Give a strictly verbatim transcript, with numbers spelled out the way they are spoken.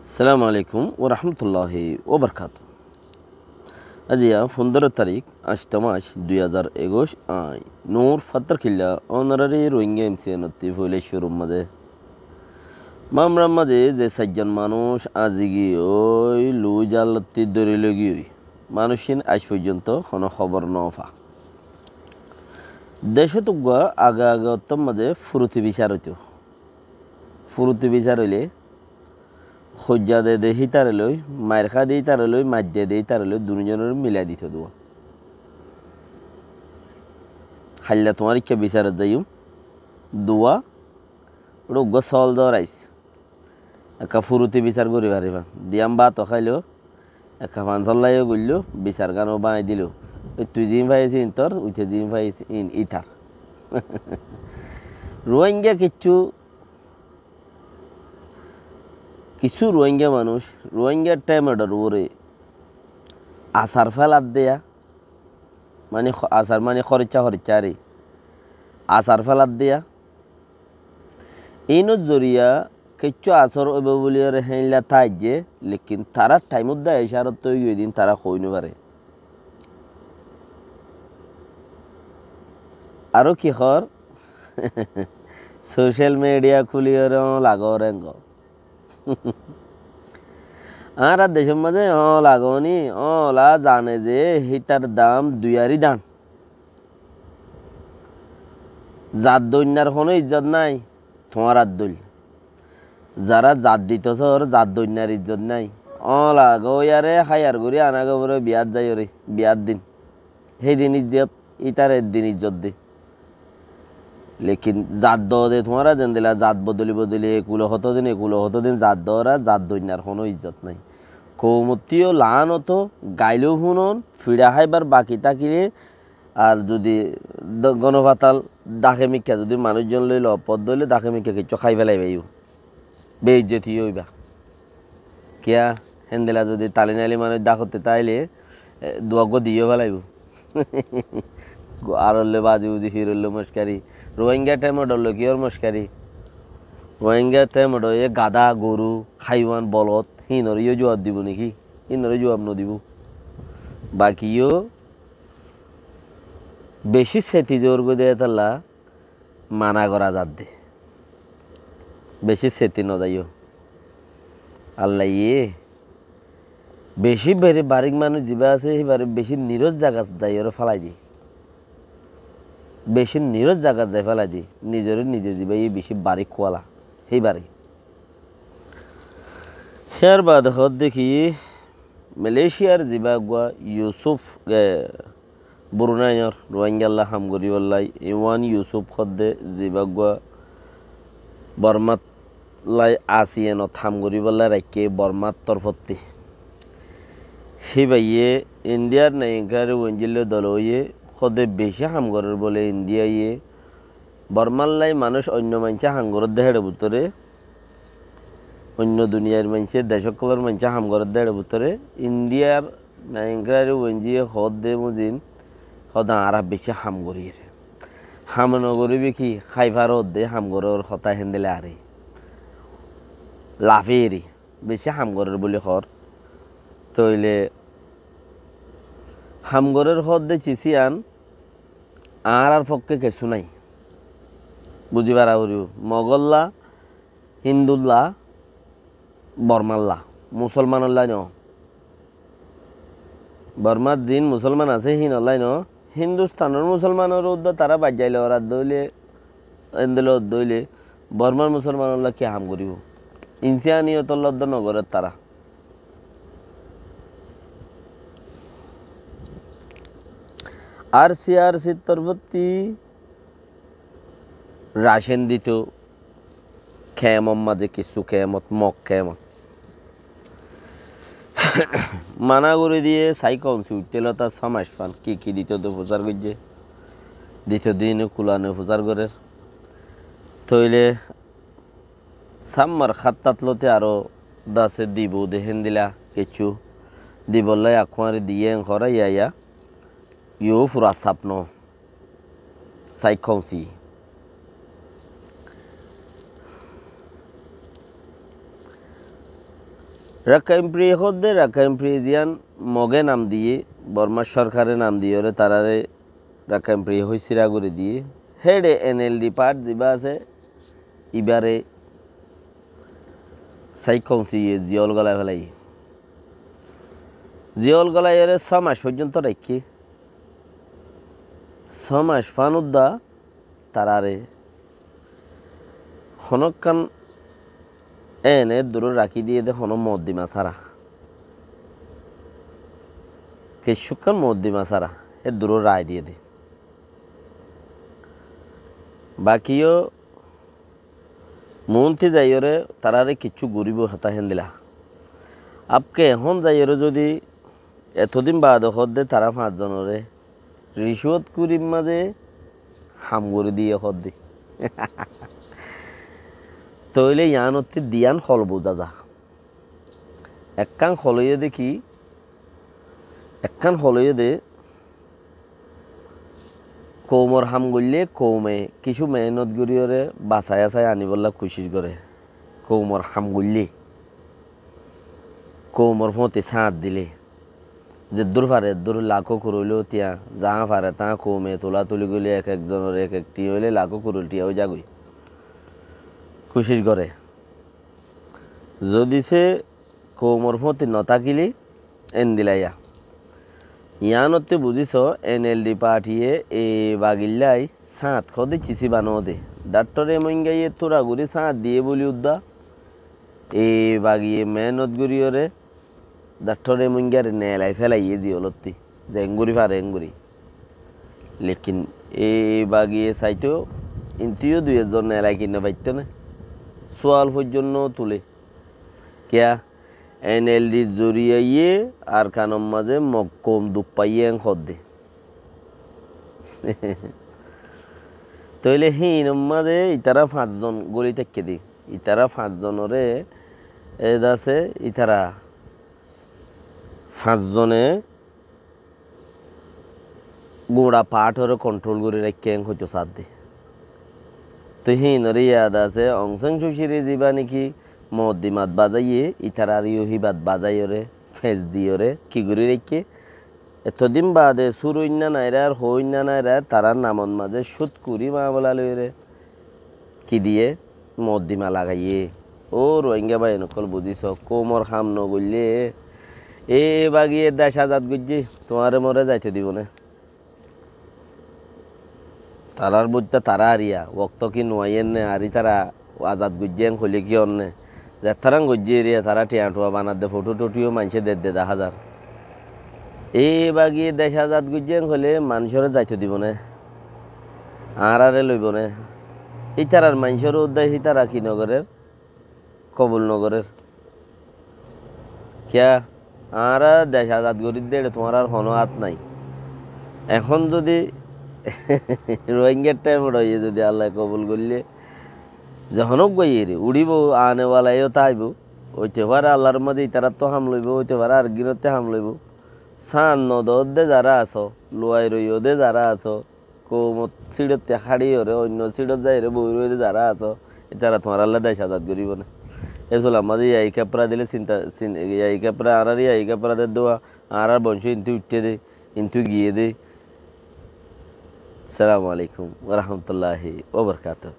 Assalamu alaikum warahmatulláhi wabarakátuhu. Aijja fundóro tarík, añctó mac, dui házar ekuic, añí Nur Fattar Killa, onorari Rohingya M C N ottú foila cúrur mazé. Mamrar mazé ze sairjon manúic azi giyói loi jalottú dóri loi giyói, manúiccín aij foijjonto honó hóbor no fa. Decót uggúa age age ottór mazé furuti bisar óito. Furuti bisar óile, hoijja de de hítare loi, mair há de hítare loi, maijja de hítare loi, duní zonore milai dito duwa. Háilla tuáñr ikká bisarot zaiyum, duwa, uggúa sól dórais. Ekká furuti bisar gorí faribá. Diyan bát ó háilo, ekká fán sálla yó goilló, bisar gán ó báñgi dilo. Ói tui ziín faiyós iín tor, uite ziín faiyós iín ítar. Rohingya kissú, kissú Rohingya manúic, Rohingya thaimodor uore asar félar diya, mani ho-, asar mani horiccá horiccá ari, asar félar diya, inor zoriya kessú asór óibo buli ore héinla táijje, lekin tarár thaimot dá ecárot ói giyói din tará hoói no fare. Aró ki hoór? Social media kúli ore óñla goór enggó. Añárar decór mazé óñla goóni, óñla zane ze hítar dam dui ari dan. Zat doinnar honó izzot nái, tuáñrar dóil. Zará zat dito sóor, zat doinnar izzot nái. Óñla goói aré háiyar gorí aná goibóre biyát zaiyóre, biyát din. Hé din izzot, ítare din izzot de. Lekin zat doo de tuáñra zendila zat bodoli bodoli e kulo hotó din, e kulo hotó din zat doóra, zat doinnar honó izzot nái. Koumottú yó laánot ó, gailó fúnon, fiça háibar baki tákile, ar zudi do-, gonofatal dáke mikká zudi manúic zon loi lopot dóile dáke mikká kessú hái félai faiyó. Beizzoti óiba. Kiyá, héndila zudi tali nali manúic dákotte táile, e, duwa uggúa diyó félaibo. Arolloi bazi buzi, firolloi mockari. Rohingya thaimodor loi kiyór mockari? Rohingya thaimodor e gadá, goru, háiwan, bolot, híinore yó juwab dibo niki? Híinore juwab no dibo. Baki yó beci seti zor goi de hétalla mana gora zadde. Beci seti no zaiyó. Allaye beci beri barik manúic ziba asé, híbare beci niros zagat zaiyóre félai di. Beci niros zagat zai félai di. Nizore nize ziba ye beci barik kuala. Híbare. Híyar baade hoódde ki, Malaysiar ziba uggúa Yusuf, e, Brunainor Rohingyalla ham goríbolla Iwan Yusuf hoódde ziba uggúa Bormát lai asiyenot ham goríbolla raikké Bormár torfótti. Híbaye Indiyar nainkári wenjilloi dolo óiye hóde bicí ham gorér bóle Indiyaye Bormár lai manúic oinno maincé ham gorédde héçe bútore, oinno duniyair maincé, dec ókkolor maincé ham gorédde héçe bútore Indiyar nainkári wenjiye hóde muzin hóde añára bicí ham gorír. Ham nogoríbi ki, háibar hóde ham gorór hotá héndile ari. Laféri, bicí ham gorér buli hoór. Tóile ham gorér hóde cisíyan añárar fokké kessú nái. Buzí fara foribó. Mogolla, Híndulla, Bormálla, Musólmanolla no. Bormát ziín Musólman asé híinolla no. Híndustanor Musólmanor uddá tará baijjai lorar dóile, endilla dóile, Bormár Musólmanolla ki ham goríbo? Insániyot olla uddá nogorér tará. Ar si ar si torfótti racén dito kemor mazé kissú kemot, Mog kemot. Mana gorí diyé, sai koum si uitté lota só mac fan ki ki dito de fusár goijjé. Dito dine kulane fusár gorér. Tóile Sammar háttat lóti aró dase dibo de héndila kessú dibolla akkuári diyé en hora yaya. Yó fura sap no. Sai koum si. Rakkain Free hoódde, Rakkain Free ziyán Moge nam diyé, Bormar sórkare nam diyóre taráre Rakkain Free hoi sira gorí diyé. Héçe N L D part zibá asé, ibáre Saik Kaunsiye ziyól golai félaiyé. Ziyól golaiyóre só mac foijjonto raikké. Só mac fán udda taráre honókkan ene duro rakí diyé dé honó moddima sára. Kiccúkkan moddima sára, e duro rai diyé dé. Bakiyó muúnti zaiyóre taráre kiccú goríbou hotá héndila. Abke ehón zaiyóre zodi etodin baade hoódde tará fañszonoré ricúot kurim mazé ham gorí diyé hoódde. Tóile yiánottí diyán hol buzá za. Ekkán hol óiye dé ki, ekkán hol óiye dé koumor ham goillé koume kissú meénnot goríyoré basaiyá sai aníbolla kucíc goré. Koumor ham goillé, koumor fúañti sáñt dilé, zeddúr fare eddúr lakó kuroiló tiañ, zaáñ fare taáñ koume tulátuli goillé ek ek zonor ek ek tiañ óile lakó kuroil tiañ ói zagói. Kucíc goré. Zodi sé koumor fúañti notákile endila yá. Yiánottí buzí soó, N L D partiye e bagillái sáñt hoóde cisí banóde. Dátthor Emoingaye túra gorí sáñt diyé bóli udda e bagiye meénnot goríyoré dátthor Emoingare neelai félaiyé ziyólottí, ze engorí fare engorí. Lekin e bagiye saitó, intú yó dui ezzon neelai ki no faittóu né? Súal foijjon no tulé. Kiyá? N L D zoriyaye Arkanor mazé Mog koum duk faiyé en hoódde. Tóile híinor mazé itará fañszon góli táikke dé. Itará fañszonore, e dase itará fañszone guñça paáthore kontról gorí raikké en hoitó saádde. Toi híinore yad asé, Ong Sang Suu Kyi re zibá néki mooddimat bazáiye, itarareyó híbat bazáiyore, feñs diyore, ki gorí raikké? Etodin baade súroinná nairár, hoóinná nairár, tarár namot mazé cútkuri maamela loiyóre ki diyé? Mooddima lagaiyé. Ó Ruáinga báiyain ókkol, buzí soó, koumor ham nogoillé, e bagiye dec azad goijjé, tuáñre more zaito dibou né? Tarár boittá tará ariya, wokto ki nuaiyér né, ar ítara azad goijjé en hoilé ki ór né? Zettarán goijjé eriya, tará thiañ-thuañ banadde, fothó-thothó yó maincé dedde daházar. E bagiye dec azad goijjé en hoilé maincóre zaito dibou né? Añáráre loibou né? Ítarar maincóre uddá hítara ki nogorér? Kobul nogorér. Kiyá? Añára dec azad gorídde, eçé tuáñrár honó át nái. Ehón zodi Ruáingar thaim uçáiye zodi Allaye kobul goillé, ze honógguaiyére uçíbou, anewala yó táibou, óite fare Allar mazé itaráttu ham loibou, óite fare areggúnottú ham loibou. Sáñt nodoódde zará asó, luwai roiyóde zará asó, koumot síçottí háçiyóre, oinno síçot zaiyóre boói roiyóde zará asó, ítara tuáñrálla dec azad goríbou né? E sular mazé yai kepra dilé sinta, sin-, yai kepra, añárar yai kepra de dua, añárar boncó intú uiththé dé, intú giyé dé. Assalamu alaikum wa rahmatullahi wa barakatuhu.